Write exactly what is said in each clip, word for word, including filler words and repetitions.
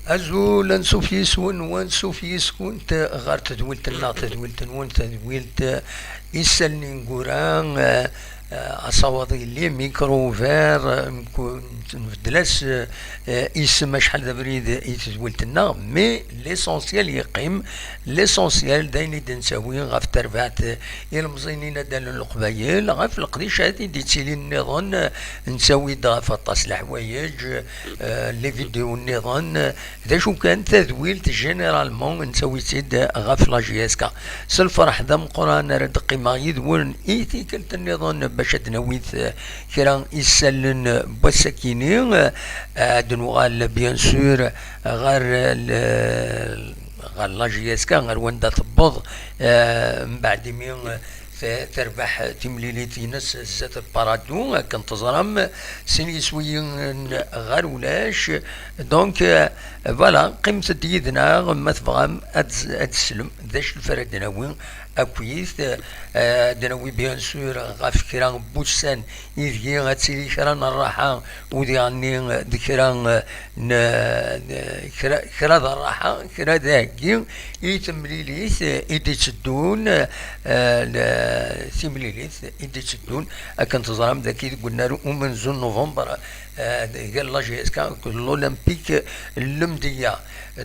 Azul, ansuf yis-wen, wansuf yis-kunt ɣer tedwilt-nneɣ, tedwilt-nwen, tedwilt, eh, isallen ineggura, eh, eh, asawaḍ yelli, micro ouvert, eh, nku-, nbeddel-as, eh, eh, isem acḥal d abrid i tedwilt-nneɣ, mais l'essentiel yeqqim, l'essentiel d ayen i d-nettawi ɣef terbaɛt, eh, ilemẓiyen inaddalen n Leqbayel, ɣef leqdicat i d-ittilin nniḍen, eh, nettawi-d ɣef aṭas leḥwayeǧ, eh, les vidéos nniḍen, eh, d acu kan, tadwilt, généralement, nettawi-tt-id ɣef la J S K. S lferḥ d ameqqran ara d-qqimeɣ yid-wen i tikkelt nniḍen bac ad d-nawi, eh, kra isallen n wass-akini. Eh, ad nuɣal, bien sûr, ɣer, eh, l-, ɣer la J S K, ɣer wanda tewweḍ, eh, mbeɛd imi, eh, t-, terbeḥ timlilit-ines zdat Paradou, akken teẓram, sin yiswiyen ɣer ulac. Donc, euh, voilà, qqimet-d yid-neɣ ma tebɣam ad, ad teslem d acu ara d-nawi akkit. Euh, ad d-nawi, bien sûr, ɣef kra n wussan ideg ad tili kra n rraḥa, u diɣenni d kra n, n, kra, kra d rraḥa, kra d aheggi i temlilit i d-itteddun, eh, l-, timlilit i d-itteddun, akken teẓram dagi deg unnar umenzu n November, eh, gar la J S K akked l'Olympique Lemdeyya.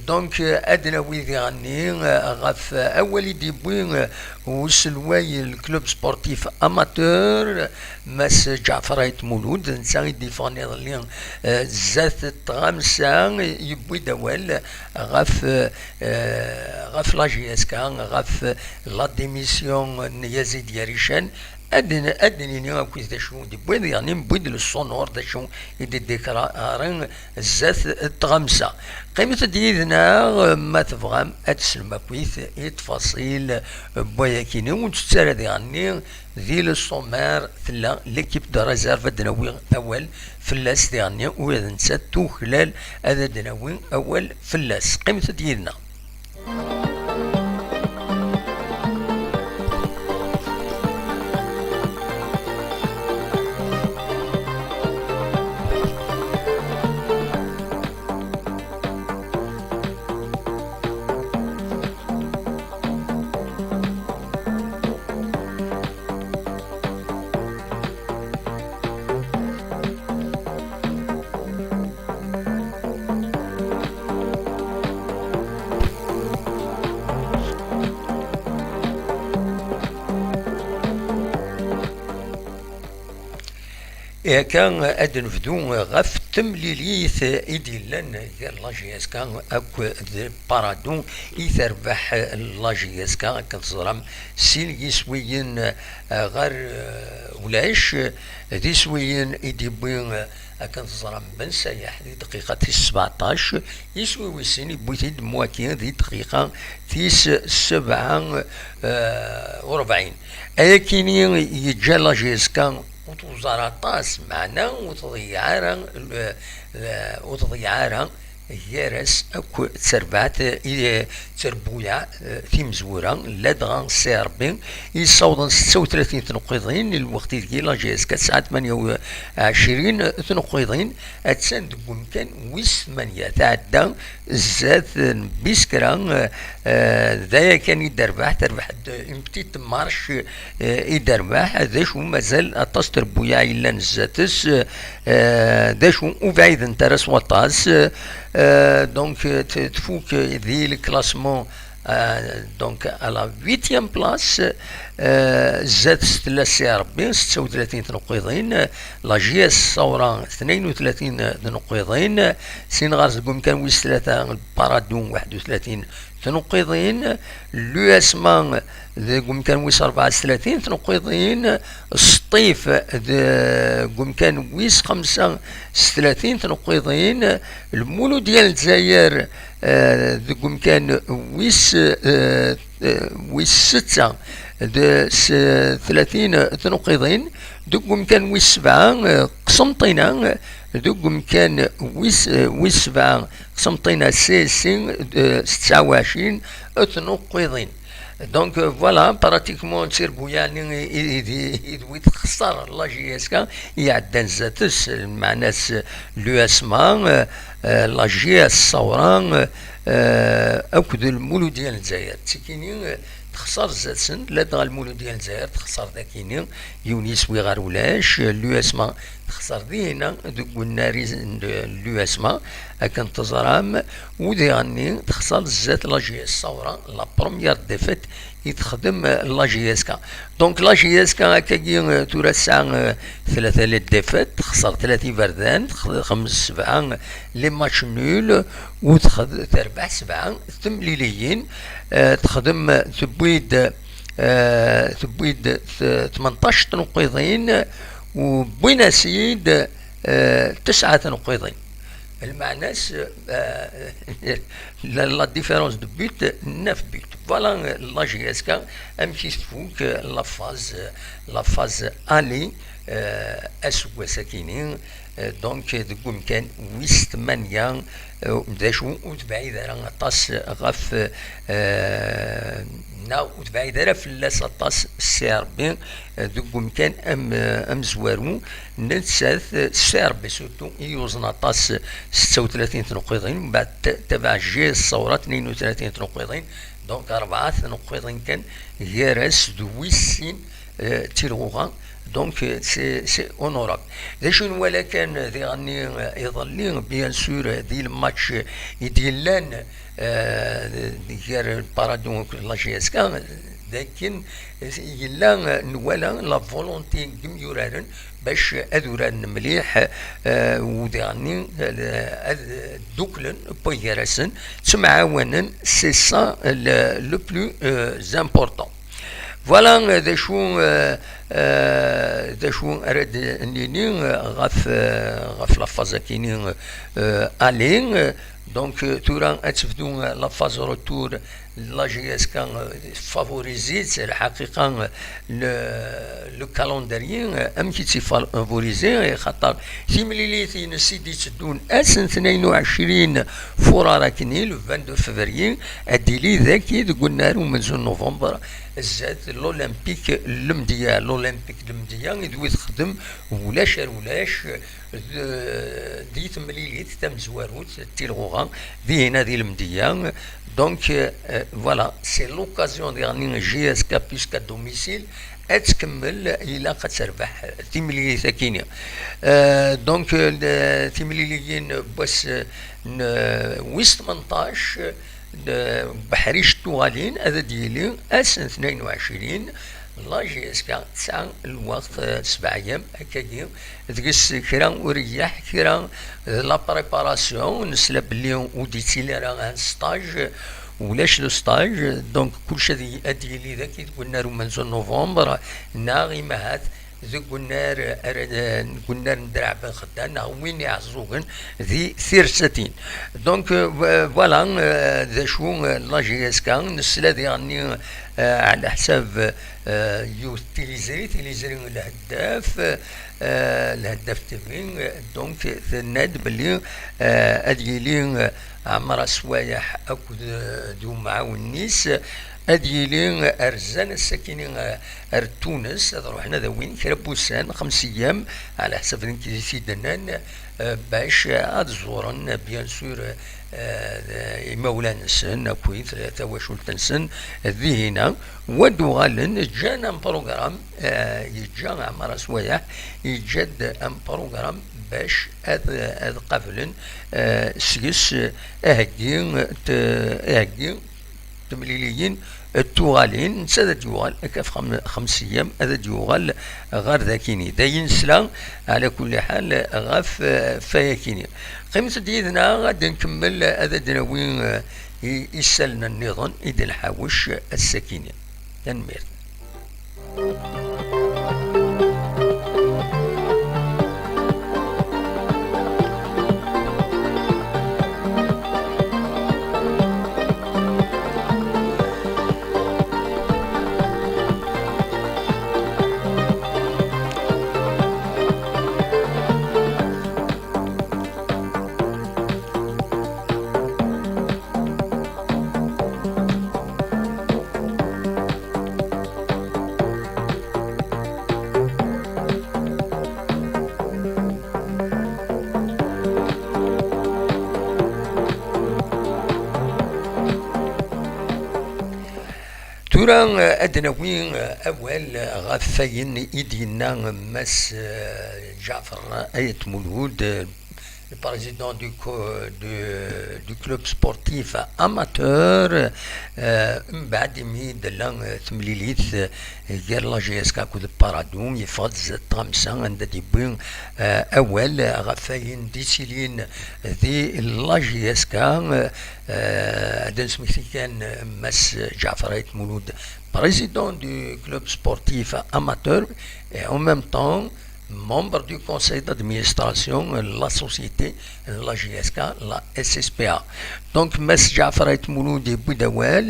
Donc, eh, ad nawi diɣenni, eh, ɣef awal i d-yewwi, eh, uselway n club sportif amateur, Mass Ǧaɛfer Ayt Mulud, netta i d-yeffɣen iḍelli, eh, zdat tɣamsa, yewwi-d awal ɣef, eh, ɣef la J S K, ɣef la démission n Yazid Yarican. Ad n-, ad d-nini akkit d acu i d-yewwi, yeɛni yewwi-d le sonore, d acu i d-iddikraren zdat tɣamsa. Qqimet-d yid-neɣ ma tebɣam ad teslem akkit i ttfaṣil n wayakini, ur nettett ara diɣenni. Di le sommaire tella l'équipe de réserve, ad d-nawi awal fell-as diɣenni, ula d nettat tuklal ad d-nawi awal fell-as. Qqimet-d yid-neɣ. Akka ad nebdu ɣef temlilit i d-yellan gar la J S K akked Paradou i terbeḥ la J S K, akken teẓram, sin yiswiyen, eh, ɣer, eh, ulac, d iswiyen i d-yewwi, eh, akken teẓram, Ben Sayaḥ di dqiqa tis sebɛeṭṭac, iswi wis sin yewwi-t-id Mwaki di dqiqa tis sebɛa, eh, u rebɛin. Ayakini yeǧǧa la J S K ur tuẓar aṭas, meɛna ur tḍeyyeɛ ara, eh, eh, ur tḍeyyeɛ ara gar-as akk d terbaɛt, eh, i, eh, tterbuyaɛ, eh, timezwura, ladɣa s Rebbi yessawḍen setta u tlatin tneqqiḍin, lweqt ideg la J S K tesɛa tmanya u ɛecrin tneqqiḍin, attan deg umkan wis tmanya, tɛedda zdat n Biskra, eh, eh, d aya kan i d-terbeḥ, terbeḥ-d une petite marche, eh, i d-terbeḥ, d acu mazal aṭas n trebbuyaɛ yellan zdat-s, eh, d acu ur bɛident ara s waṭas, eh, donc, eh, t-, tfuk di le classement, eh, donc à la huitième place, eh, zdat-s tella C R B, setta u tlatin tneqqiḍin, la J S Saura, tnayen u tlatin tneqqiḍin, sin ɣer deg umkan wis tlata, Paradou, waḥed u tlatin tneqqiḍin, l'U S M A deg umkan wis rebɛa s tlatin tneqqiḍin, Sṭif deg umkan wis xemsa s tlatin tneqqiḍin, Lmuludya n Lezzayer, eh, deg umkan wis, eh, eh, wis setta d s tlatin tneqqiḍin, deg umkan wis sebɛa, eh, Qsenṭina, deg umkan wis, eh, wis sebɛa, Qsenṭina C S C, eh, setta u ɛecrin tneqqiḍin. Donc, euh, voilà, pratiquement d tirbuyanin i, i, i, i d wid texṣer la J S K, iɛeddan zdat-s, lmeɛna-s l'U S M A, euh, Eh, la J S Saoura, eh, akked Lmuludya n Lezzayer. Ttikini, eh, texṣer zdat-sen, ladɣa Lmuludya n Lezzayer texṣer dakini, yiwen yiswi ɣer ulac, eh, l'U S M A texṣer dihina deg unnar n l'U S M A, akken teẓram, u diɣenni texṣer zdat la J S Saoura, la première défaite i texdem, eh, la J S K. Donc la J S K akkagi, eh, tura tesɛa, eh, tlata les défaites, texṣer tlata iberdan, tex-, xemmes sebɛa les matchs nuls, u texd-, terbeḥ sebɛa temliliyin, eh, texdem, eh, tewwi-d, eh, tewwi-d t-, tmenṭac tneqqiḍin, u wwin-as-id, eh, tesɛa tneqqiḍin. Lmeɛna-s, eh, la, la différence de but, neuf buts. Voilà, eh, la J S K, amek i tfuk, eh, la phase, eh, la phase aller, eh, aseggas-akini, eh, donc, eh, deg umkan wis tmanya, eh, d acu ur tebɛid ara aṭas ɣef, eh, neɣ ur tebɛid ara fell-as aṭas C R B, eh, deg umkan am-, eh, amezwaru, nettat, eh, C R B surtout, i yuẓen aṭas, eh, setta u tlatin tneqqiḍin, mbeɛd t-, tabaɛ J S Saoura tnayen u tlatin tneqqiḍin, donc rebɛa tneqqiḍin kan gar-as d wis sin, eh, d tilɣuɣa, donc, eh, c'est, c'est honorable. D acu i nwala kan, eh, diɣenni, eh, iḍelli, bien sûr, eh, di le match, eh, i d-yellan, eh, gar Paradou akked la J S K, d akken, eh, yella, eh, nwala la volonté n yimyuraren bac ad uraren mliḥ, eh, u diɣenni, eh, ad dduklen wway gar-asen, ttemɛawanen, c'est ça le, le plus, eh, important. Voilà, eh, d acu, eh, eh, d acu ara d-nini, eh, ɣef, eh, ɣef la phase akini, eh, aller. Donc, eh, tura ad tebdu, eh, la phase retour, la J S K, eh, favorisée, c'est lḥaqiqa, eh, le, le calendrier, eh, amek i tt-ifavorisé, eh, xaṭer timlilit-ines i d-itteddun ass n tnayen u ɛecrin furar akni, le vingt-deux février, ad d-tili daki deg unnar umenzu n november, zdat l'Olympique Lemdeyya. L'Olympique Lemdeyya i d wi texdem ulac ar ulac, d, di temlilit tamezwarut d tilɣuɣa, dihina di Lemdeyya. Donc, euh, voilà, c'est l'occasion diɣenni J S K puisqu'à domicile, ad tkemmel, ilaq ad terbeḥ timlilit akini. Euh, donc, euh, timliliyin n wass n, euh, wis tmenṭac, n, euh, Beḥric tuɣalin, ad d-yili ass n tnayen u ɛecrin, la J S K tesɛa lweqt, euh, sebɛa ayyam, akkagi, deg-s kra ureyyeḥ, kra d la préparation, nesla belli ur d-yettili ara un stage, ulac le stage, donc kullec ad y-, ad yili dagi deg unnar umenzu n novembre, neɣ imahat deg unnar, ara, deg unnar n Draɛ Ben Xeddan, neɣ win iɛeẓẓugen di tirsatin. Donc, euh, voilà, euh, d acu, euh, la J S K, nesla diɣenni, euh, ɛla ḥsab, euh, yiwet tiliẓri, tiliẓri n Lheddaf, euh, Lheddaf T V, euh, donc, tenna-d belli, euh, ad yili, euh, Ɛmer Aswayeḥ akked, euh, d umɛawen-is, ad yili, euh, rzan ass-akini, euh, ar Tunes, ad ruḥen ad awin kra n wussan, xems ayyam, ɛla ḥsab d nekk i t-id-nnan, euh, bac ad ẓuren, bien sûr, euh, imawlan-nsen, akkit tawacult-nsen, dihina, wa d-uɣalen, ǧǧan un programme, euh, yeǧǧa Ɛmer Aswayeḥ, yeǧǧa-d un programme bac ad, ad qablen, euh, seg-s, euh, aheggi, t-, aheggi, temliliyin d tuɣalin, netta ad d-yuɣal akka ɣef xam-, xems ayyam, ad d-yuɣal ɣer dakini. D ayen nesla, ɛla kulli ḥal, ɣef, eh, fayakini. Qqimet-d yid-neɣ, ad nkemmel, ad d-nawi, eh, i-, isallen nniḍen i d-nḥawec ass-akini. Tanemmirt. Tura, eh, ad d-nawi, eh, awal ɣef wayen i d-yenna Mass, eh, Ǧaɛfer Ayt Mulud, eh, le président du, co- du, du club sportif amateur, eh, mbeɛd imi d-tella, eh, temlilit, eh, gar la J S K akked Paradou, yeffeɣ-d zdat tɣamsa anda d-yewwi, eh, awal ɣef wayen d-yettilin di la J S K, eh, ad d-nesmekti kan, eh, Mass Ǧaɛfer Ayt Mulud, président du club sportif amateur et en même temps membre du conseil d'administration de la société, la J S K, la S S P A. Donc, Mass Ǧaɛfer Ayt Mulud yewwi-d awal,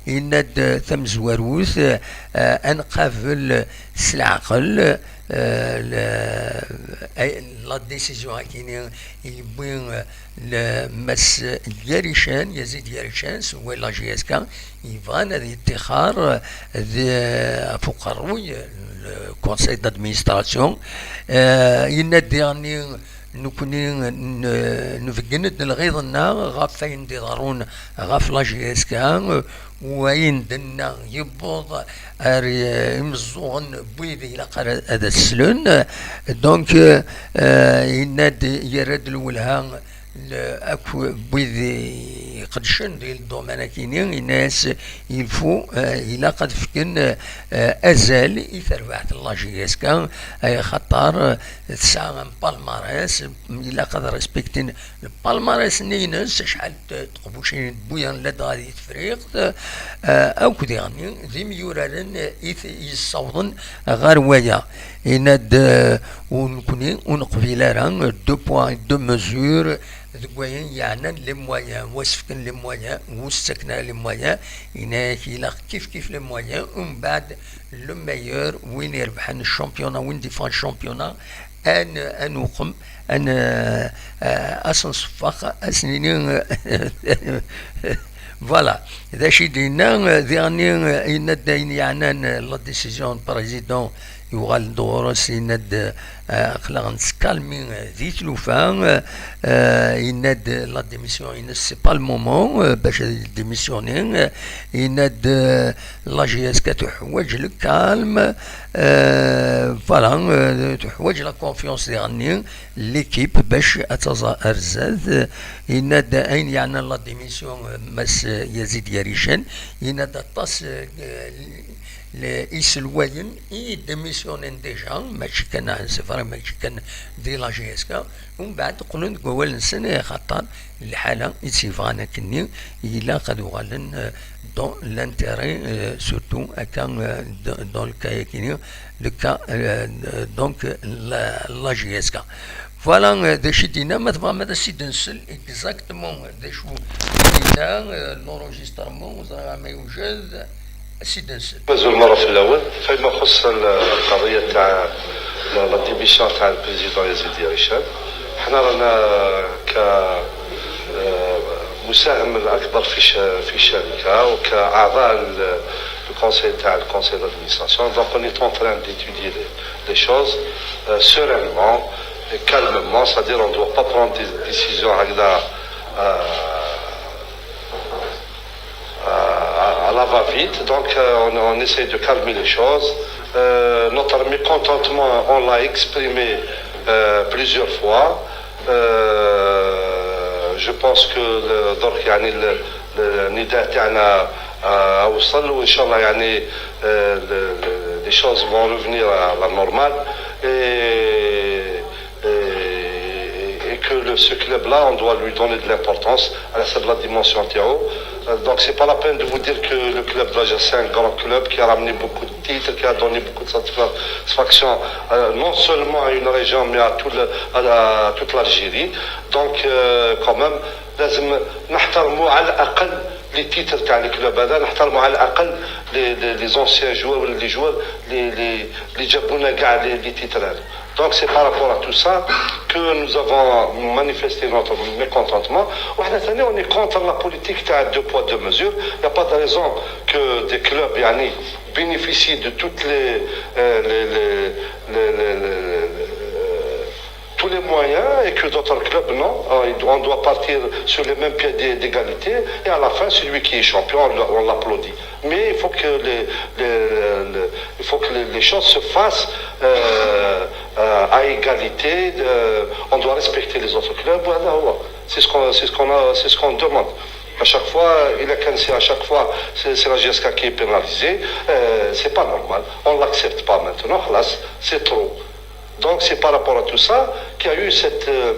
yenna-d, eh, tamezwarut, eh, ad nqabel s leɛqel, eh, le- ay- la décision akini yewwi, eh, le Mass Yarican, Yazid Yarican, s la J S K, yebɣan ad yettixer, eh, di, ɣef uqerruy, le conseil d'administration. Eh, yenna-d diɣenni, nekkni n- nbeggen-d lɣiḍ-nneɣ ɣef wayen d-iḍerrun ɣef la J S K, wayen d-nna yewweḍ ar, eh, imeẓẓuɣen n wid ilaq ara ad as-slen. Donc, eh, yenna-d, yerra-d lwelha l- akk wid iqeddcen di domaine akini, yenna-as, il faut, eh, ilaq ad fken, eh, azal i terbaɛt n la J S K, ay xaṭer, eh, tesɛa un palmarès, ilaq ad respektin le palmarès-nni-ines, acḥal n teqbucin n wwiyen ladɣa di Tefriqt, eh, akk diɣenni d imyuraren i t- yessawḍen ɣer waya. Yenna-d, eh, u nekkni ur neqbil ara deux poids deux mesures deg wayen yeɛnan les moyens, wa s-fken les moyens, ur s-ttaken ara les moyens, yenna-yak ilaq kif kif les moyens, umbeɛd le meilleur, win irebḥen championnat, win d-yeffɣen championnat, ad n- ad nuqem, ad n- eh, ad s-nṣeffeq, ad s-nini, voilà, d acu i d-yenna, diɣenni, yenna-d ayen yeɛnan la décision n président, yuɣal-d ɣur-s, yenna-d, eh, aql-aɣ nettskalmi di tlufa, eh, yenna-d la démission-ines, c'est pas le moment, eh, bac ad démissionner, eh, yenna-d, eh, la J S K tuḥwaǧ le calme, eh, voilà, eh, tuḥwaǧ la confiance diɣenni, l'équipe bac ad taẓ ar zdat. Yenna-d ayen yeɛnan la démission, eh, Mass Yazid Yarican, yenna-d aṭas, eh, le- iselwayen i démissionner déjà, mačči kan, c'est vrai, mačči kan di la J S K, umbeɛd qqlen deg wawal-nsen, eh, xaṭer lḥala i tt-yebɣan akkenni, ilaq ad uɣalen, eh, dans l'intérêt, eh, surtout akka, eh, d- dans le cas akkenni, le cas, eh, donc, la, la J S K. Voilà, eh, d acu i d-yenna, ma tebɣam ad as-id-nsel exactement d acu i d-yenna, eh, l'enregistrement, ur ẓriɣ ma yewjed, ad as-id-nsel. Mazal merra fell-awen. Fayma xus القضية تاع la, la démission تاع le président Yazid Yaricham. حنا رانا ك، آه، مساهم الأكبر في ش-، في الشركة وكأعضاء ال-، le conseil تاع le conseil d'administration. Donc on est en train d'étudier les, les choses, euh, sereinement, et calmement, c'est-à-dire on ne doit pas prendre des décisions هكذا, euh, euh, à la va-vite. Donc, euh, on, on essaie de calmer les choses. Euh, notre mécontentement, on l'a exprimé, euh, plusieurs fois. Euh, je pense que le, donc, يعني, le, le, النداء تاعنا, euh, وصل, وإن شاء الله, يعني, euh, le, le, les choses vont revenir à la normale. Et et, et que le, ce club-là, on doit lui donner de l'importance à la, la dimension تاعو. Euh, donc, c'est pas la peine de vous dire que le club de l'Algérie, c'est un grand club qui a ramené beaucoup de titres, qui a donné beaucoup de satisfaction, euh, non seulement à une région, mais à, tout le, à, la, à toute l'Algérie. Donc, euh, quand même, لازم نحترموا على الأقل les titres تاع le club هذا, نحترموا على الأقل les, les, les anciens joueurs, les joueurs, les, les, اللي جابوا لنا كاع les, les titres هذا. Donc c'est par rapport à tout ça que nous avons manifesté notre mécontentement. وحنا ثاني, on est contre la politique تاع deux poids deux mesures. Il n'y a pas de raison que des clubs, يعني, bénéficient de toutes les, euh, les, les, les, les, les, euh, tous les moyens et que d'autres clubs, non. Euh, on doit partir sur les mêmes pieds d'é- d'égalité et à la fin, celui qui est champion, on le- on l'applaudit. Mais il faut que les, les, les- il faut que les, les choses se fassent euh, euh, à égalité. Euh, on doit respecter les autres clubs. Voilà, voilà. C'est ce qu'on c'est ce qu'on a, c'est ce qu'on demande. À chaque fois, il a qu'un- c'est à chaque fois, c'est c'est la J S K qui est pénalisée. Euh, c'est pas normal. On l'accepte pas maintenant. Là, c'est trop. Donc c'est par rapport à tout ça qu'il y a eu cette euh,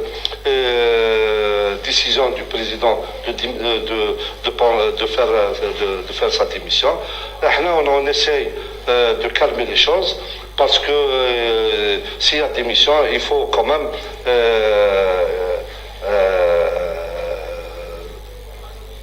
euh, décision du président de, dim- euh, de, de, pen- de faire, euh, de, de faire sa démission. Là, on, on essaye euh, de calmer les choses parce que euh, s'il y a démission, il faut quand même euh, euh,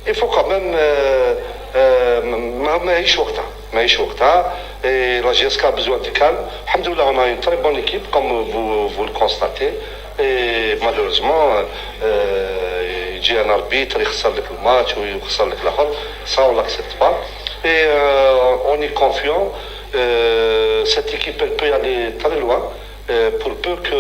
il faut quand même euh, euh, ما ماهيش وقتها ماهيش وقتها. Et la J S K a besoin de calme. الحمد لله, on a une très bonne équipe, comme vous, vous le constatez. Et malheureusement, euh, يجي un arbitre يخسر لك الماتش ويخسر لك الاخر. Ça, on l'accepte pas. Et euh, on est confiant. Euh, cette équipe, elle peut aller très loin. Euh, pour peu que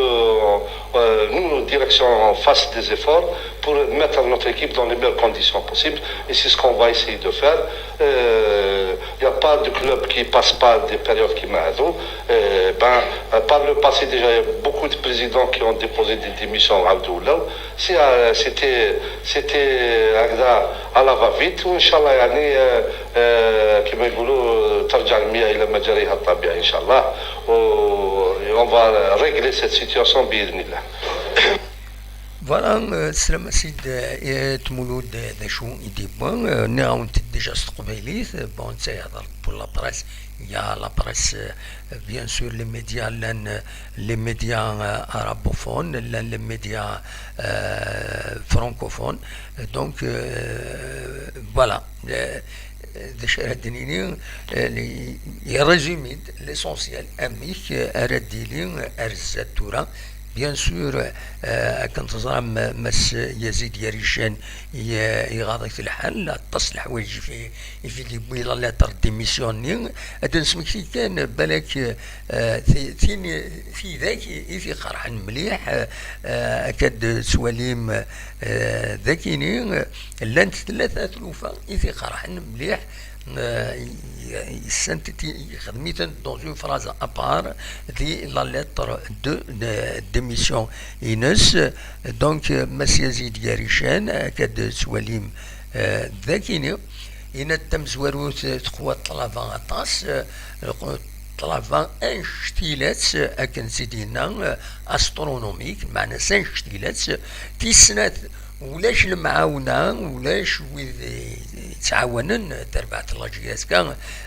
euh, nous, direction, fasse des efforts pour mettre notre équipe dans les meilleures conditions possibles. Et c'est ce qu'on va essayer de faire. Euh, Il n'y a pas de club qui passe par des périodes كيما هذو. Euh, ben, euh, par le passé, déjà, il y a beaucoup de présidents qui ont déposé des démissions. عاودوا ولاو. C'est, euh, C'était c'était هكذا à la va-vite, وإن شاء الله يعني آه، آه، كيما يقولوا ترجع المياه إلى مجاريها الطبيعي إن شاء الله. و on va régler cette situation بإذن الله. Voilà, euh, teslam-as-id euh, Tmulud d acu i d-yewwi. Euh, nniɣ-awent-d déjà s teqbaylit. Euh, bon, netta yehder pour la presse, il y a la presse, euh, bien sûr, les médias llan, euh, les médias euh, arabophones, llan les médias euh, francophones. Euh, Donc, euh, voilà. Euh, d acu ara d-nini, euh, irezumi-d l'essentiel, amek euh, ara d-tili euh, ar zdat tura. Bien sûr, euh, akken teẓram, Mass Yazid Yarican, i- iɣaḍ-it lḥal, aṭas n leḥwayeǧ i fi- i fi d-yewwi la lettre de démission-nni. Ad d-nesmekti kan, balak, euh, ti- tin- tidak i i t-iqerḥen mliḥ, euh, euh, akka d-tettwalim, euh, d akini, euh, llant tlata tlufa i t-iqerḥen mliḥ. Euh, y- y- ssant-, yexdem-itent dans une phrase à part di la lettre de, de démission-ines. Donc, euh, Mass Yazid Yarican, akka d-tettwalim euh, d akini, yenna-d tamezwarut, euh, teqwa ṭṭlaba aṭas, euh, ṭṭlaba anect-ilatt, euh, akken tt-id-yenna, euh, astronomique, meɛna s anect-ilatt. Tis snat, ulac lemɛawna, ulac wid i- yettɛawanen tarbaɛt n la J S K,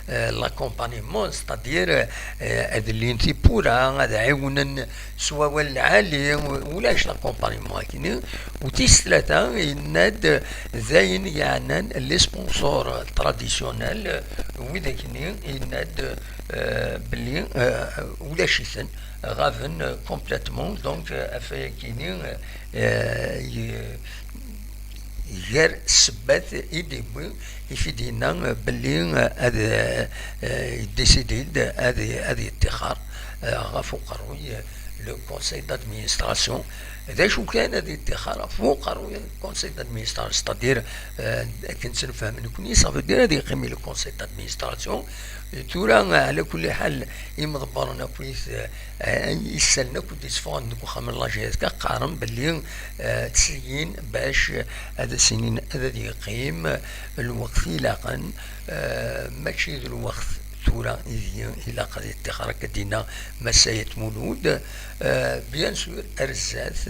euh, l'accompagnement, c'est-à-dire euh, ad llin tiwwura, ad ɛiwnen s wawal lɛali, ulac l'accompagnement akkenni. U tis tlata, yenna-d d ayen yeɛnan les sponsors traditionnels, wid akkenni yenna-d euh, belli euh, ulac-iten, ɣaben euh, complètement. Donc euh, afay akkenni euh, euh, y- gar ssebbat i d-yewwi i fi d-yenna belli ad décidé-d ad yettixer ɣef uqerruy le conseil d'administration. D acu kan, ad yettixer ɣef uqerruy le conseil d'administration, c'est-à-dire akken ttnefhamen nekkni, ça veut dire ad yeqqim le conseil d'administration. Tura ɛla kulli ḥal, imḍebbren akkit issallen akk d-yesseffɣen deg uxxam n la J S K qqaren belli ttselyin bac ad as-inin ad ad yeqqim lweqt ilaqen, mačči d lweqt tura ideg ilaq ad yettixer, akka d-yenna Mass Ayt Mulud. Bien sûr, ar zdat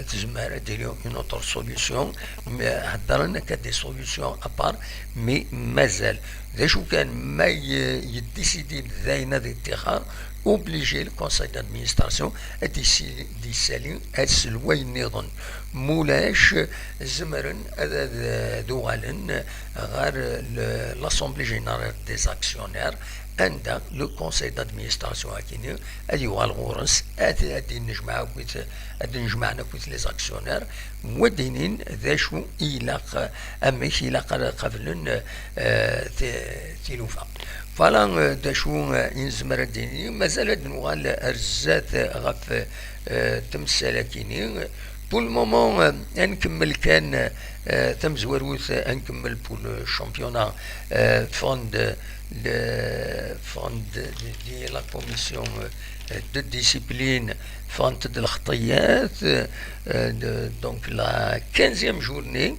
tezmer ad d-tili une autre solution, mais heddren akka des solutions à part, mais mazal. D acu kan, ma yeddisidi-d dayen ad yettixer, obligé le conseil d'administration ad d-yessali aselway nniḍen. Mulac, zemren ad uɣalen ɣer l'assemblée générale des actionnaires, anda le conseil d'administration akini ad yuɣal ɣur-s, ad d-yennejmaɛ akkit, ad d-nejmaɛen akkit les actionnaires, wa d-inin d acu i ilaq, amek ilaq ad qablen tilufa. Voilà, euh, d acu, euh, i nezmer ad d-nini. Mazal ad nuɣal ar zdat, euh, ɣef, euh, temsal-akini. Pour le moment, euh, ad nkemmel kan, euh, tamezwarut, euh, ad nkemmel pour le championnat. Euh, ffɣen-d, le, ffɣen-d di, di la commission, euh, de discipline, ffɣent-d lxeṭṭiyat, euh, de, donc la quinzième journée,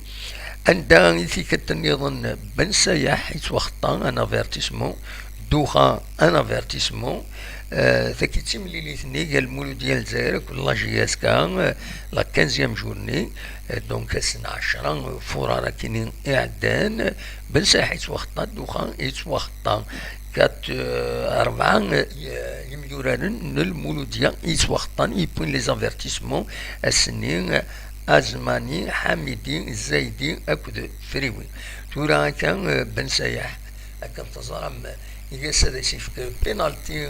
anda i tikkelt nniḍen Ben Sayaḥ yettwaxeṭṭa, un avertissement, Duxa, un avertissement. Euh, tagi d timlilit-nni gar Lmuludya n Lezzayer akked la J S K, euh, la quinzième journée. Euh, donc ass n ɛecra, euh, furar akini iɛeddan, Ben Sayaḥ yettwaxeṭṭa, Duxa yettwaxeṭṭa. Quatre, euh, rebɛa, euh, yimyuraren n Lmuludya yettwaxeṭṭan, yewwin les avertissements ass-nni, euh, Azmani, Ḥamidi, Zaydi akked Friwi. Tura akka, euh, Ben Sayaḥ, akken teẓram, i-as ad as-yefk penalty,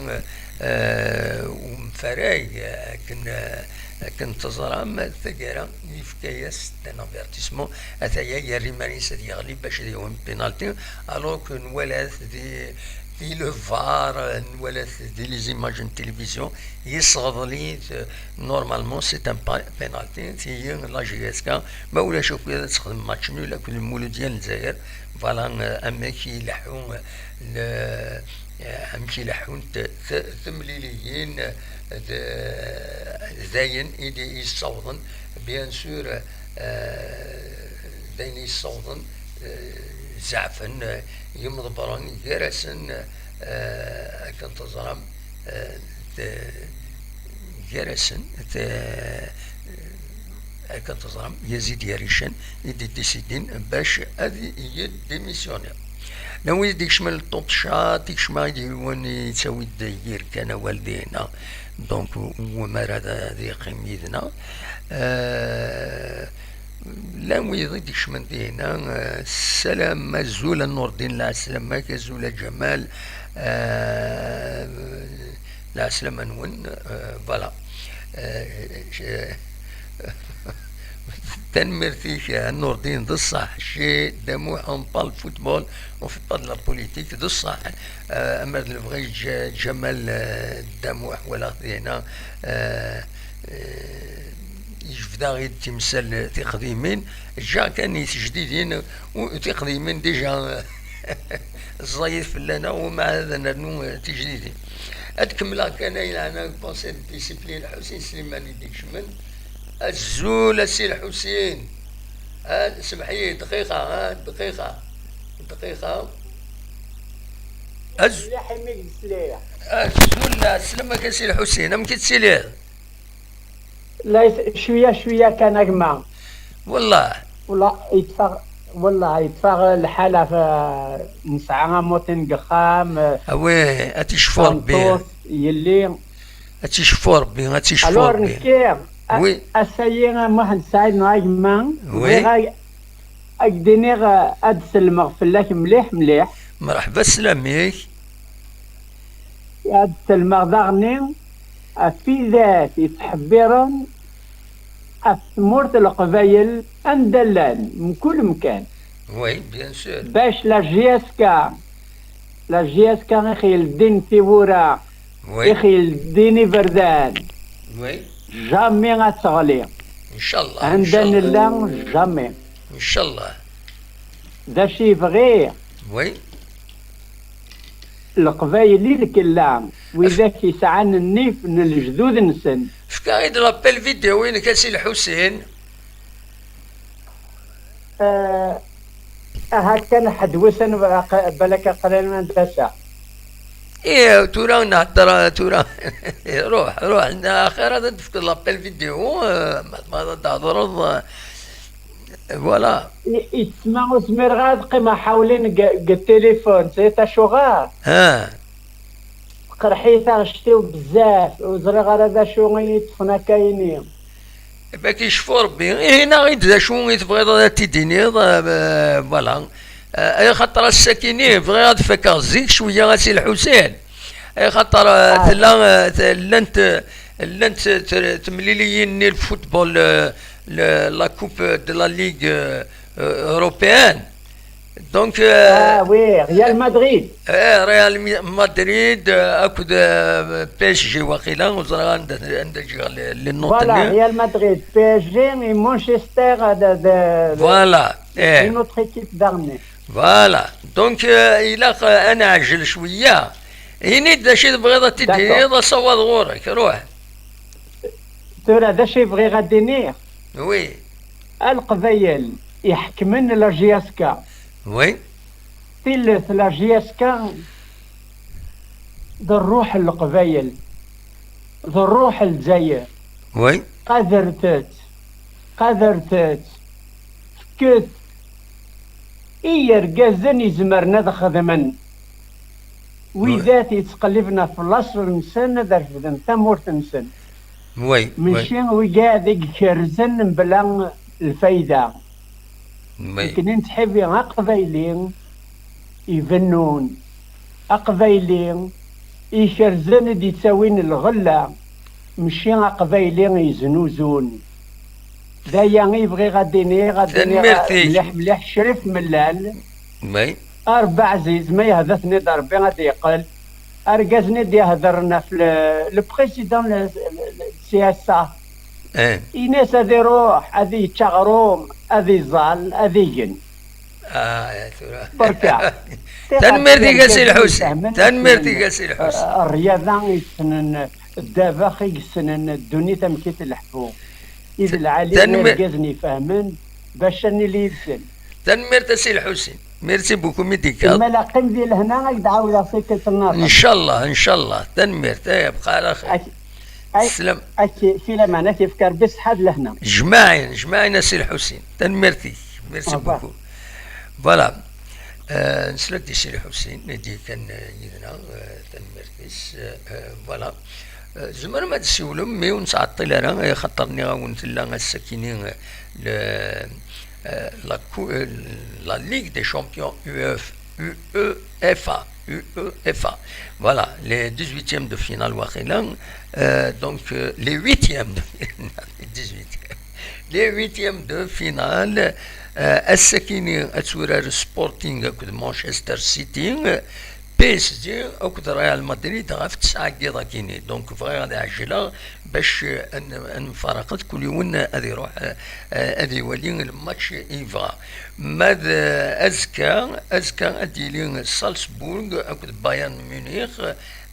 euh, umfaray, euh, akken, euh, akken teẓram, taggara yefka-yas un avertissement, ataya yerra iman-is ad yeɣli bac ad yewwi penalty, alors que nwala-t di, di le var, nwala-t di les images n télévision, yesseɣḍel-it, euh, normalement c'est un pa-, penalty, tigi la J S K, ma ulac akk ad texdem match nul akked Lmuludya n Lezzayer, voilà, euh, amek ileḥḥu, euh, le, euh, amek i leḥḥunt t-, temliliyin d, d ayen i d-yessawḍen, bien sûr, euh, d ayen yessawḍen, euh, zeɛfen, euh, yimḍebbren gar-asen, euh, akken teẓram, euh, t-, gar-asen, t-, akken teẓram, Yazid Yaricen i d-iddisidin bac ad yeddimissyuni. Lawi d-ikecmen lṭuṭca, tikecma i d-yiwen yettawi-d yir kan awal dinna. Donc, wumar ad, ad yeqqim yid-neɣ. Euh, llan wid i d-ikecmen dinna, euh, ssalam, azul a Nurdin, lɛeslama-k, azul a Ǧamal, euh, lɛeslama-nwen, euh, voilà. Euh, je- Tanemmirt-ik a Nurdin, d ṣṣeḥ, chez Damuḥ on parle football, on fait pas de la politique, d ṣṣeḥ. Euh, amer d lebɣi Ǧ-, Ǧamal, euh, Damuḥ, walaɣ dinna, euh, euh, yejbed-aɣ-id timsal tiqdimin, ǧǧiɣ kan i tjejdidin, u-, tiqdimin déjà ẓẓayit fell-aneɣ, u mɛad ad nernu, eh, tijdidin. Ad kemmleɣ kan ay leɛna deg pensée de discipline Lḥusin Sliman i d-ikecmen. Azul a Si Lḥusin! Ah, semmeḥ-iyi, dqiqa, ah, dqiqa, dqiqa. Az-, Mliḥ imi i k-sliɣ. Azul, ɛeslama-k a Si Lḥusin, amek i tettiliḍ? La yet-, cwiya, cwiya kan a gma. Wellah. Wellah, yettfaɣ, wellah, yettfaɣ lḥal ɣef, nesɛa amuṭin deg uxxam, Awi, ad ticfu Rebbi. Tameṭṭut, yelli. Ad ticfu Rebbi, ad ticfu Alors, Rebbi. Nekki, a-, Oui. Ass-ayi, a Muḥend Saɛid neɣ a gma, Oui. Bɣiɣ a-, ad k-d-iniɣ, ad d-sellmeɣ fell-ak mliḥ, mliḥ. Mreḥba, sslam-ik. Ad d-sellmeɣ daɣen ɣef widak yettḥebbiren ɣef tmurt n Leqbayel anda llan, mkul mkan. Oui, bien sûr. Bac la J S K, la J S K i ɣ-yeldin tiwwura, Oui. I ɣ-yeldin iberdan. Oui. Jamais ad teɣli. Inchallah, Anda inchallah. Nella, jamais. Inchallah. D acu i bɣiɣ? Oui. Leqbayel i lkella, widak yesɛan nnif n lejdud-nsen. Efk-aɣ-id l'appel vidéo-inek a Si Lḥusin. Eh, ahat kan ḥedd wissen, aq-, balak aql-aɣ ad d-aseɣ. Ih, tura nhedder, tura. Ruḥ, ruḥ, axir ad d-tefkeḍ l'appel vidéo, eh, ma, ma ad d-thedreḍ, eh, voilà. I, yettma ur zmireɣ ad qqimeɣ ḥawlin deg, deg téléphone, c'est acuɣer? Ah. Teqreḥ-iyi taɣect-iw bezzaf, ur ẓriɣ ara d acu i yi-ṭṭfen akka-ini. Bak icfu Rebbi. Ihi, neɣ-id d acu i tebɣiḍ ad t-id-tiniḍ, eh, voilà. Eh, ay xaṭer ass-akini bɣiɣ ad fakeɣ zik cwiya a Si Lḥusin. Ay xaṭer, eh, Ah. Tella, eh, t-, llant, eh, llant, eh, t-, temliliyin-nni n football, eh, le-, la Coupe de la Ligue, eh, eh, européenne. Donc, euh, ah oui, Real Madrid. Eh, Real Mi- Madrid, euh, akked, euh, P S G waqila, ur ẓriɣ anda, anda ǧǧiɣ les, les notes-nni. Voilà, Real Madrid, P S G et Manchester, euh, de, de, voilà, eh, une autre équipe d'armée. Voilà. Donc, euh, ilaq, euh, ad neɛjel cwiya. Ini-d d acu i tebɣiḍ ad t-id-tiniḍ, asawaḍ ɣur-k, ruḥ. Tura d acu i bɣiɣ ad d-iniɣ? Oui. A Leqbayel iḥekmen la J S K. Oui. Tilet, la J S K d ṛṛuḥ n Leqbayel, d ṛṛuḥ n Lezzayer. Oui. Qadret-tt, qadret-tt, fket i yergazen izemren ad xedmen. Widat yettqelliben ɣef laṣel-nsen ad refden tamurt-nsen. Oui, oui. Mačči wigad i ikerrzen mebla lfayda. Oui. Nekni nettḥibbi aqbayli ibennun, aqbayli ikerrzen i d-ittawin lɣella, mačči aqbayli iznuzun. D aya i bɣiɣ ad d-iniɣ, ad d-iniɣ. Tanemmirt-ik. Mliḥ, mliḥ, Crif Mellal. Oui. A Rebbi ɛziz, ma yehda-ten-id Rebbi ad yeqqel. Argaz-nni d-iheddren ɣef le, le président le, le, le C S A. Eh. Ini-as ad iruḥ, ad yečč aɣrum, ad iẓall, ad igen. Ah, tura. Berka. Tanemmirt-ik a Si Lḥusin. Tanemmirt-ik a Si Lḥusin. Rryada i yessnen, ddabex i yessnen, ddunit amek i tleḥḥu. I d lɛali n irgazen ifehmen bac ad nili yid-sen. Tanemmirt a Si Lḥusin. Merci beaucoup, mi d-tekkaḍ. Imala qqim di lehna, ad k-d-ɛawdeɣ tikkelt nniḍen. Ncallah, ncallah. Tanemmirt. Eh, bqa ɛla xir. Ak-, ak-, Teslam. Ak-, fi laman, ad k-yefk Rebbi ṣṣeḥḥa d lehna. Jmaɛin, jmaɛin a Si Lḥusin. Tanemmirt-ik. Merci beaucoup. Voilà. Euh, nesla-d i Si Lḥusin, i d-yekkan, euh, yid-neɣ, euh, tanemmirt-is. Euh, euh, voilà. Euh, tzemrem ad d-tessiwlem, mi ur nettɛeṭṭil ara, eh, xaṭer nniɣ-awen tella ass-akini, euh, le, euh, la cou-, euh, la Ligue des Champions U F, U E F A, U E F A. Voilà, les dix-huitièmes de finale, waqila. Euh, donc, euh, les huitièmes de finale, les dix-huitièmes. Les huitièmes de finale, euh, ass-akini ad turar Sporting akked Manchester City, euh, P S G akked Real Madrid ɣef ttesɛa n yiḍ akini. Donc, bɣiɣ ad ɛejleɣ bac, euh, ad n-, ad nemfaraqet, kul yiwen ad iruḥ, euh, ad iwali lmatch i yebɣa. Ma d, euh, azekka, azekka ad d-yili Salzburg akked Bayern Munich,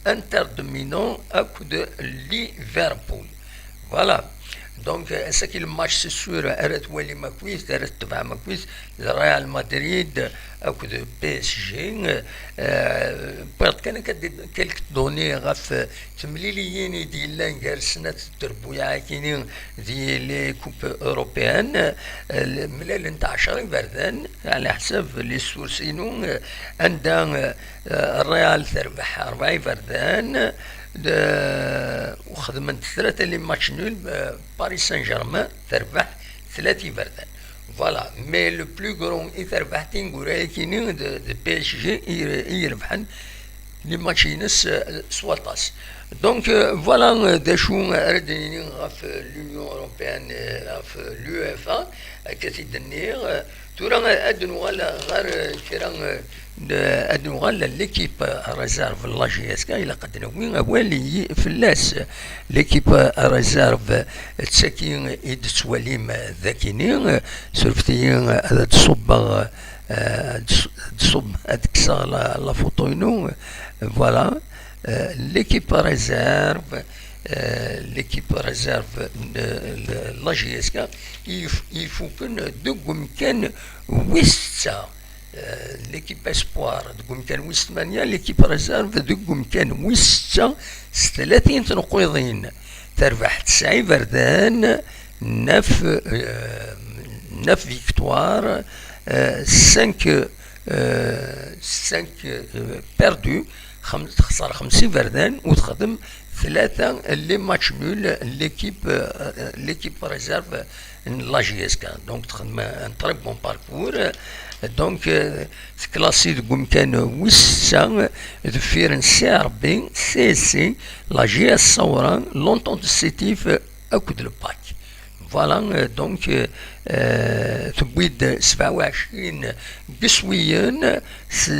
Inter de Milan akked Liverpool. Voilà. Donc, euh, ass-agi lmatch, c'est sûr, ara twalim akkit, ara tetebɛem akkit, d Real Madrid akked P S G. Euh, wwiɣ-d kan akka d-, quelques données ɣef, euh, temliliyin i d-yellan gar snat n trebbuyaɛ-agi-ni di les coupes européennes. Euh, mlalent ɛecra iberdan, ɛla ḥsab les sources-inu, euh, anda, euh, Real terbeḥ rebɛa iberdan, d-, u xedment tlata les matchs nuls, euh, Paris Saint-Germain terbeḥ tlata iberdan. Voilà, mais le plus grand i terbeḥ tineggura-agi-ni d, d P S G i, i irebḥen les matchs-ines, euh, s waṭas. Donc, euh, voilà, euh, d acu ara d-nini ɣef, euh, l'Union européenne, euh, ɣef, euh, l'UEFA, akka t-id-nniɣ, euh, Tura ad nuɣal ɣer, euh, kra, euh, n-, ad nuɣal l'équipe réserve n la J S K, ilaq ad nawi awal i, fell-as. L'équipe réserve d tagi i d-tettwalim dagini, surfet-iyi ad d-ṣubbeɣ, euh, ad d-ṣ-, ad d-ṣubb-, ad kkseɣ la, la photo-inu, voilà. Euh, l'équipe réserve, euh, l'équipe réserve n, n la J S K i yif-, ifuken deg umkan wis setta. Euh, l'équipe espoir deg umkan wis tmanya, l'équipe réserve deg umkan wis setta s tlatin tneqqiḍin. Terbeḥ tesɛa iberdan, neuf, euh, neuf victoires, euh, cinq, euh, cinq, euh, perdus. Xem-, texṣer xemsa iberdan u texdem tlata les matchs nuls l'équipe, euh, l'équipe réserve n la J S K. Donc, texdem un très bon parcours. Donc, euh, teklasi deg umkan wis setta, deffir n C R B, C S C, la J S Saoura, l'Entente Sétif, euh, akked le PAC. Voilà, euh, donc, euh, euh, tewwi-d sebɛa u ɛecrin n yiswiyen, s-,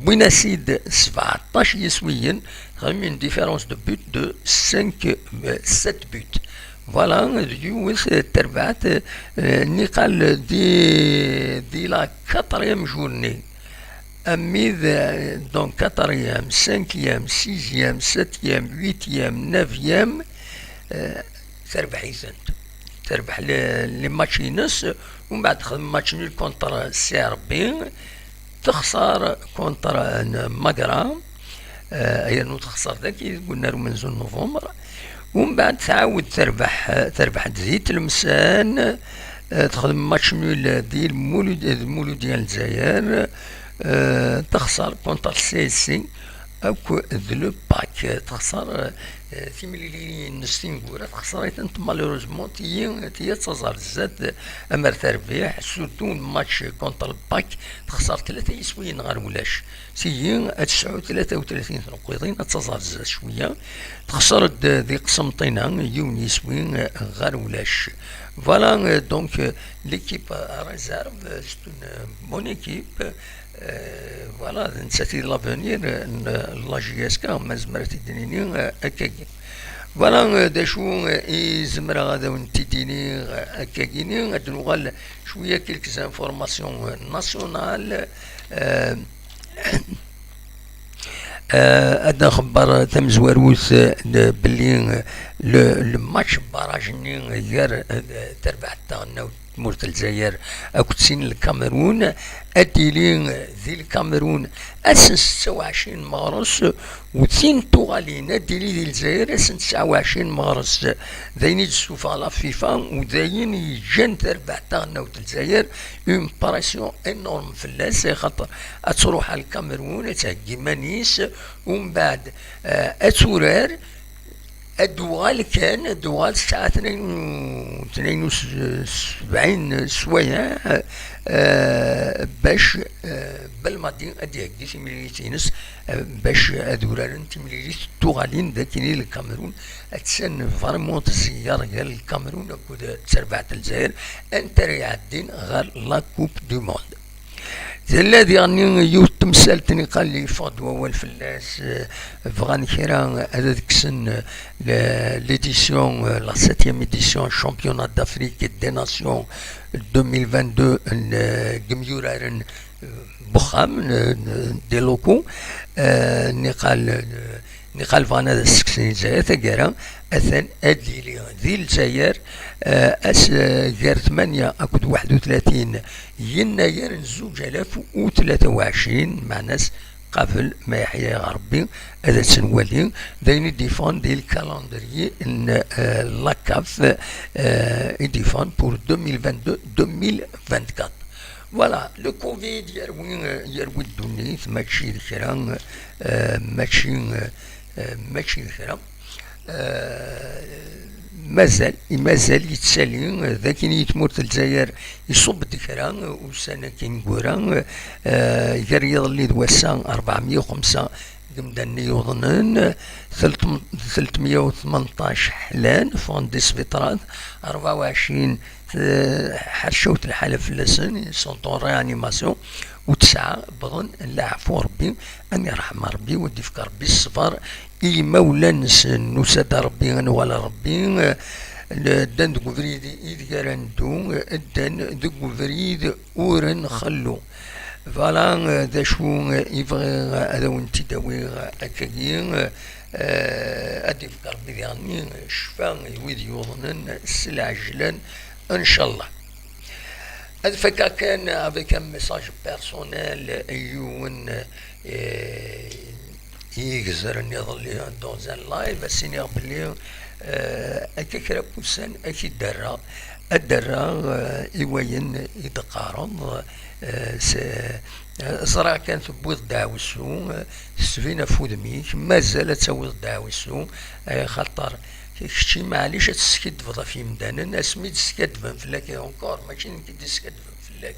wwin-as-id sebɛeṭṭac yiswiyen, une différence de but de cinq, euh, sept buts. Voilà, d yiwet, euh, terbaɛt, euh, niqal di, di la quatrième journée. Amid, euh, donc, quatrième, cinquième, sixième, septième, huitième, neuvième, euh, terbeḥ-itent. Terbeḥ les, les matchs-ines, umbeɛd texdem match nul contre C R B, texṣer contre, euh, Magra, euh, yernu texṣer dagi deg unnar umenzu n novembre. Umbeɛd tɛawed terbeḥ, terbeḥ-d di Tlemsan, euh, texdem match nul di Lmulud-, d Muludya n Lezzayer, euh, texṣer contre C S C akk d le Pac. Texṣer, euh, timliliyin-nnes tineggura, texṣer-itent malheureusement, tiyi, tiyi ad taẓ ar zdat, amer terbiḥ, surtout match contre le Pac, texṣer tlata yiswiyen ɣer ulac. Tiyi ad tesɛu tlata u tlatin tneqqiḍin, ad taẓ ar zdat cwiya. Texṣer-d di Qsenṭina, yiwen yiswi ɣer ulac. Voilà, euh, donc, euh, l'équipe, euh, réserve, euh, c'est une, euh, bonne équipe. Euh, voilà, d nettat i d l'avenir, euh, n, euh, la J S K, ma nezmer ad t-id-nini, euh, akkagi. Voilà, euh, d acu, euh, i zemreɣ ad awen-t-id-iniɣ, euh, akkagini, ad nuɣal cwiya quelques informations, euh, nationales. Euh, Euh, ad nxebber tamezwarut, euh, n, belli, euh, le, le match barrage-nni gar, euh, terbaɛt taɣelnawt n tmurt n Lezzayer akked tin n Lkamerun, ad d-tili, euh, di Lkamerun ass n setta u ɛecrin meɣres, u tin n tuɣalin ad d-tili di Lezzayer ass n tesɛa u ɛecrin meɣres. D ayen i d-tessufeɣ la FIFA, u d ayen yeǧǧan terbaɛt taɣelnawt n Lezzayer une pression énorme fell-as, axaṭer ad truḥ ar Lkamerun, ad theggi iman-is, umbeɛd, eh, ad turar, ad d-tuɣal kan, ad d-tuɣal tesɛa tnayen u, tnayen u sebɛin swayeɛ, eh, bac, eh, Belmadi ad d-iheggi timlilit-ines, eh, bac ad uraren timlilit n tuɣalin d akin i Lkamerun. Attan vraiment tzeyyer gar Lkamerun akked terbaɛt n Lezzayer, anta ara iɛeddin ɣer la Coupe du Monde. Tella diɣen yiwet n temsalt niqal yeffeɣ-d wawal fell-as, eh, bɣan kra ad kksen, eh, le-, l'édition, eh, la septième édition championnat d'Afrique des nations deux mille vingt-deux n, eh, deg yimyuraren, eh, n uxxam, n, n, des locaux, eh, niqal, eh, Niqal bɣan ad as-kksen i Lezzayer taggara, atan ad d-yili di Lezzayer, eh, ass, eh, gar tmanya akked waḥed u tlatin yennayer n zuǧ alaf u tlata u ɛecrin, meɛna-s qabel ma yeḥya-yaɣ Rebbi ad as-nwali, d ayen i d-yeffɣen di lkalandriyi n, eh, la CAF, eh, i d-yeffɣen pour deux mille vingt-deux, deux mille vingt-quatre. Voilà, le covid yerwi, eh, yerwi ddunit, mačči d kra, eh, mačči, eh, eh, mačči d kra. Eh, mazal, mazal yettali, eh, d akin i tmurt n Lezzayer iṣubb-d kra, eh, ussan akin gura, eh, gar yiḍelli d wass-a rebɛemya u xemsa n yimdanen i yuḍnen, teltem-, teltemya u tmenṭac ḥlan, ffɣen di sbiṭarat, rebɛa u ɛecrin, eh, ḥercawet lḥala fell-asen, ils sont en réanimation, u tesɛa wwḍen, leɛfu Rebbi, ad yerḥem Rebbi, u ad d-ifk Rebbi ṣṣber i yimawlan-nsen, nusa-d ar Rebbi, ad nuɣal ar Rebbi, eh, ddan deg ubrid ideg ara neddu, eh, ddan deg ubrid ur nxellu. Voilà, eh, d acu, eh, i bɣiɣ, eh, ad awen-t-id-awiɣ, eh, akkagi, eh, ad d-ifk Rebbi diɣen, eh, ccfa i wid yuḍnen s lɛejlan, ncallah. Ad fakkeɣ kan avec un message personnel, eh, yiwen, eh, i igezren iḍelli dans un live, ad s-iniɣ belli, eh, akka kra n wussan ad k-id-rreɣ, ad d-rreɣ, eh, i wayen i d-teqqareḍ, eh, s-, eh, ẓriɣ kan tewwiḍ-d aɛwessu, eh, tettbin ɣef wudem-ik, mazal ad tawiḍ-d aɛwessu, eh, axaṭer kečči, maɛlic, ad teskaddbeḍ ɣef yimdanen, asmi d-skaddben fell-ak, et encore, mačči d nekk i d-iskaddben fell-ak.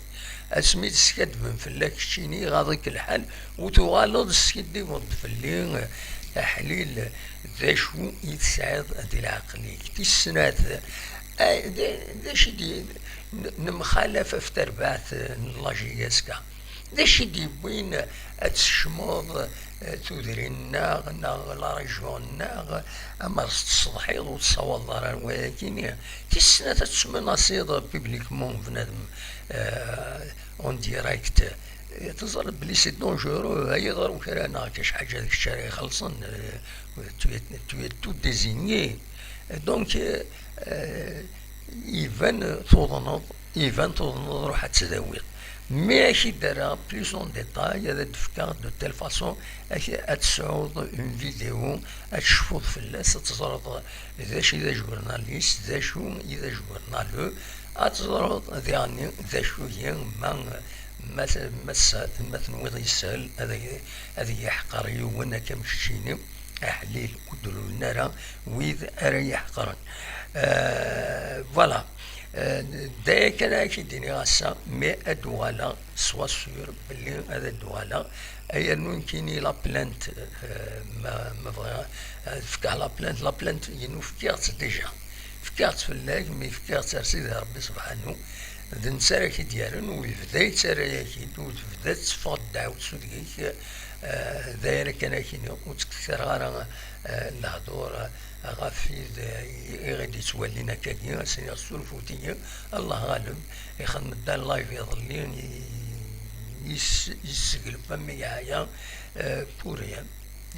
Asmi d-skaddben fell-ak keččini, iɣaḍ-ik lḥal, u tuɣaleḍ teskiddibeḍ-d fell-i, aḥlil, d acu i tesɛiḍ di leɛqel-ik? Tis snat, D acu i d-, nemxalaf ɣef terbaɛt n la J S K. D acu i d-yewwin ad tsekcmeḍ, eh, tudrin-nneɣ neɣ la région-nneɣ, amer tettseḍḥiḍ ur tessawaleḍ ara ar wayagi-nni? Tis snat, ad tesmenasiḍ publiquement bnadem, eh, en direct. Eh, teẓriḍ belli c'est dangereux, ay iḍru kra neɣ akka, acḥal d kečč ara ixellṣen, eh, tu es, tu es tout désigné. Donc, eh, iban tuḍneḍ, iban tuḍneḍ, ruḥ ad tdawiḍ. Mais ad k-id-rreɣ plus en détail, ad d-fkeɣ de telle façon ad k-, ad tesɛuḍ une vidéo, ad tecfuḍ fell-as, ad teẓreḍ d acu i d ajournaliste, d acu i d ajournaleux, ad teẓreḍ diɣenni d acu-yi ma, ma, ma, ma tenwiḍ yeshel ad, ad yi-ḥqer yiwen akka am keččini. Aḥlil ur d-lulen ara wid ara yi-ḥeqren. Euh, voilà. Euh, d aya kan ara k-id-iniɣ ass-a, mais ad d-uɣaleɣ, sois sûr belli ad d-uɣaleɣ. Ay rnu nekkini la plainte, euh, ma, ma bɣiɣ ad fkeɣ la plainte, la plainte-inu fkiɣ-tt déjà. Fkiɣ-tt fell-ak, mi fkiɣ-tt ar Sidi Ṛebbi subḥanu, d netta ara k-id-yerren, u yebda yettarra-yak-id, u tebda tetteffeɣ-d ddeɛwessu deg-k, eh, d aya kan ara k-iniɣ, ur ttkettireɣ ara, eh, lehdur, eh, ɣef wid, eh, i ɣ-d-yettwalin akkagi, ad s-iniɣ ssurfut-iyi, Allah ɣaleb, ixdem-d live iḍelli, i-, yes-, yesseglef am yeɛya, eh, pour rien.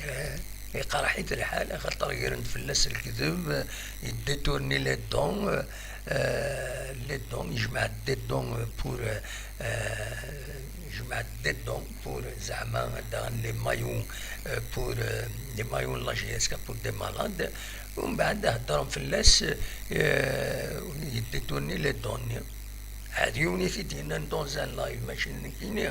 Eh, iqerḥ-it lḥal, axaṭer gren-d fell-as lekdeb, eh, yedétourner les dons, eh, les dons, yejmeɛ-d des dons, eh, pour, eh, yejmeɛ-d des dons pour, eh, zeɛma daɣen les maillots, eh, pour, eh, les maillots n la J S K pour des malades. Umbeɛd heddren fell-as, eh, yedétourner les dons-nni. Ɛad yiwen i t-id-yennan dans un live, mačči d nekkini.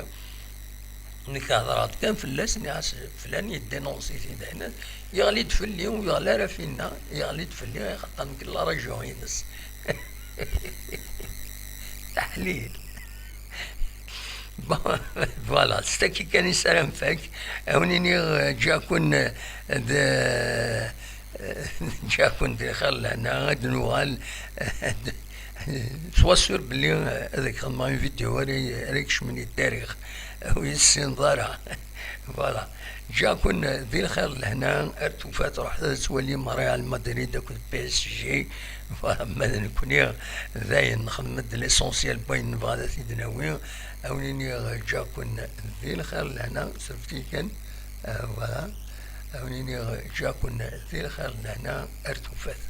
Nekk hedreɣ-d kan fell-as, nniɣ-as flan yedénonce-it-id, ayen yeɣli-d fell-i, ur yeɣli ara finna, yeɣli-d fell-i, axaṭer nekk la région-ines. Taḥlil. Bon, voilà, s taki kan i s ara nfak. Ad wen-iniɣ, eh, ǧǧiɣ-ken, eh, d, eh, ǧǧiɣ-ken di lxir lehna, ad nuɣal, eh, d-, sois sûr belli, eh, ad ak-xedmeɣ une vidéo ara, ara ikecmen i ddarix, ur yi-tessineḍ ara. Voilà. Ǧǧiɣ-ken di lxir lehna, ar tufat, ruḥet ad twalim Real Madrid akked P S G. Voilà, ma d nekkni, dayen nxeddem-d l'essentiel n wayen nebɣa ad t-id-nawi. Ad wen-iniɣ ǧǧiɣ-ken di lxir lehna, srefti kan. Ah, voilà. Ad wen-iniɣ ǧǧiɣ-ken di lxir lehna, ar tufat.